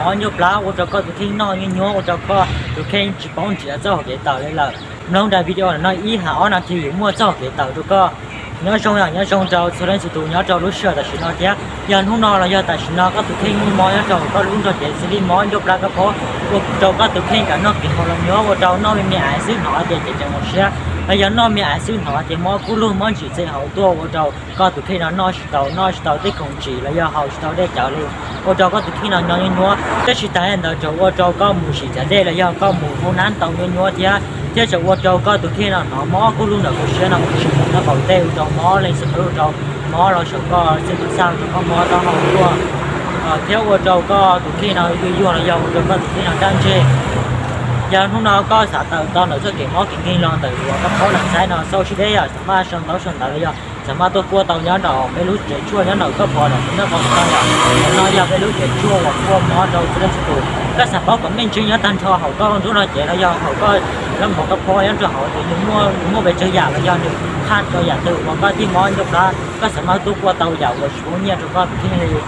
Mob ncauj plab ua rau koj tus kheej noj nyuaj nyuaj, ua rau koj tus kheej tsis paub nrhiav txoj hauv kev tawm li lawm. Mloog daim video no ib hais ob nas this yuav muaj txoj hauv kev tawm rau koj. Nyob zoo yom, nyob zoo rau txhua leej txhua tus nyob rau lub sij hawm tam sim no thiab. Yog hnub no los yog tam sim no koj tus kheej muaj mob nyob rau koj lub nrog cev xws li mob ncauj plab kab phob, ua rau koj tus kheej kam noj kev haus los nyuaj, ua rau noj me me aiv xwb hnov tias cev ceev mus siab, los yog noj me aiv xwb hnov tias mob kub lug mob ntsim txhe hauv tuaj, ua rau koj tus kheej no noj tsis tau, noj tsis tau tej khoom ntsim los yog haus tsis tau dej cawv li, ua rau koj tus kheej no nyob nyuaj nyuaj. Tab sis tas li ntawd tseem ua rau koj mus sim cav dej los yog koj mus hauv nab tau nyuaj nyuaj thiab, thiab tseem ua rau koj tus kheej no hnov mob kub lug ntawm hauv siab no mus tsis tau noj qaum tej, ua rau mob leej xwb ua rau mob los saum koj xib pus xaj, ua rau koj mob taub hau tuaj, thiab ua rau koj tus kheej no yuag yuag los yog ua rau koj tus kheej no daj ntseg. Yog hnub no koj xav tawm tau ntawm txoj kev mob kev nkeeg los ntawm uas koj paub nram saib no xauj sib deb yom, xav maj sau ntaub sau ntawv los yog xav maj tuaj kuaj tau nyob rau peb lub tsev tshuaj nyob ntawm koj pom ntawm tus ntawm qhov no yom. Ntawm no yog peb lub tsev tshuaj uas kuaj mob rau txhua leej txhua tus. Koj xav paub kom meej tseeb nyob tag nrho hauv koj nruab no ces los yog hauv koj lub mov koj phob nyob rau hauv ces nws muaj, nws muaj pes tsawg yam los yog nws qhaj rau yam twg uas koj thiaj mob ncauj plab. Koj xav maj tuaj kuaj tau yam uas tsis poob nyiaj rau koj tus kheej li.